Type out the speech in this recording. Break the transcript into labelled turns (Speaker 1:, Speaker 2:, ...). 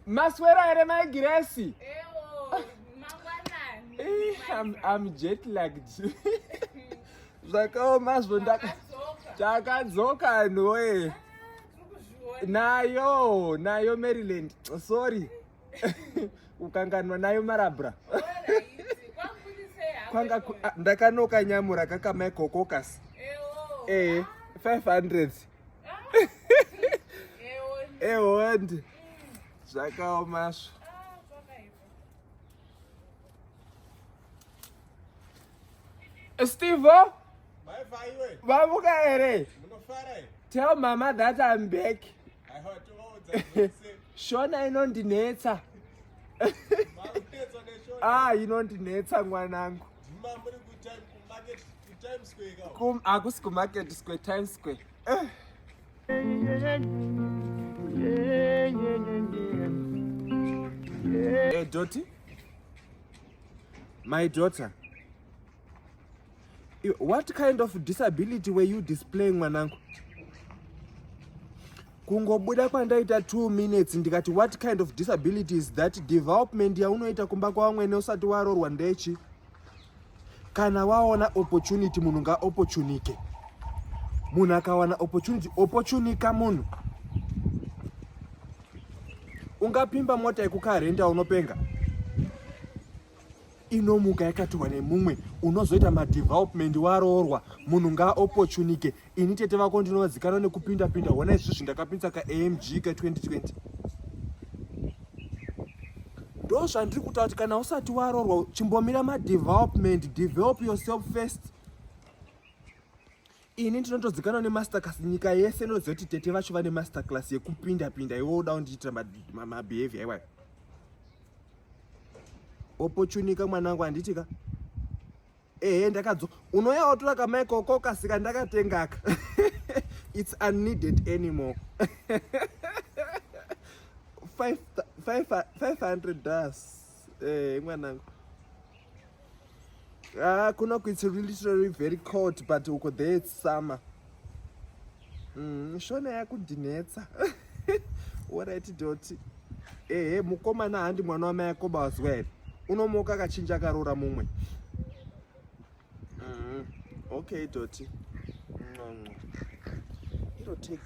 Speaker 1: Maswera here mai Grace? I'm jet lagged. Zvakaoma zvo takadzoka anhu woye. Ah, nayo, nayo Maryland. Sorry. Ukanganwa nayo Marabra. Kwanga ah, ndakanoka nyamura kaka Michael Kokasi. Eh, 500. Ehondi. Zvakaomasvo. Steve, vamuka here? Tell mama that I'm back. Shona inondinetsa. Ah, inondinetsa mwanangu. Hakusi kumarket square, Times Square. Eh. Hey, Dottie, my daughter, what kind of disability were you displaying mwanangu? Kungobuda kwandaita 2 minutes ndikati what kind of disability is that? Development yaunoita kumba kwavamwene usati waroorwa ndechi? Kana waona opportunity munhu ngaopportunike. Munhu akawana opportunity, opportunika munhu. Ungapimba mota yekukarenda unopenga. Inomuka yakatorwa nemumwe, unozoita madevelopment waroorwa. Munhu ngaopportunike. Ini tete vako ndinovazikanwa nekupinda pinda. Hona izvizvi ndakapinza ka AMG ka 2020. Ndo zvandiri kutaura kuti kana usati waroorwa chimbomira madevelopment, develop yourself first. Ini ndinotozikanwa nemasterclass nyika yese inoziva kuti tete vacho vane masterclass yekupinda pinda, iwe woda kundiitira mabehavior iwayo. Opportunika mwanangu handiti ka? Ehe ndakadzo unoya watora kamaiko kokasika ndakatengaka. It's unneeded anymore. 500 dollars. Eh mwanangu. Ah, kuno it's literally very cold but uko there it's summer. Shona yakundinetsa. Alright doti. Ehe mukomana handi mwana wamai Yakoba wazwa here? Unomuka akachinja akaroora mumwe. Okay doti. Iro take.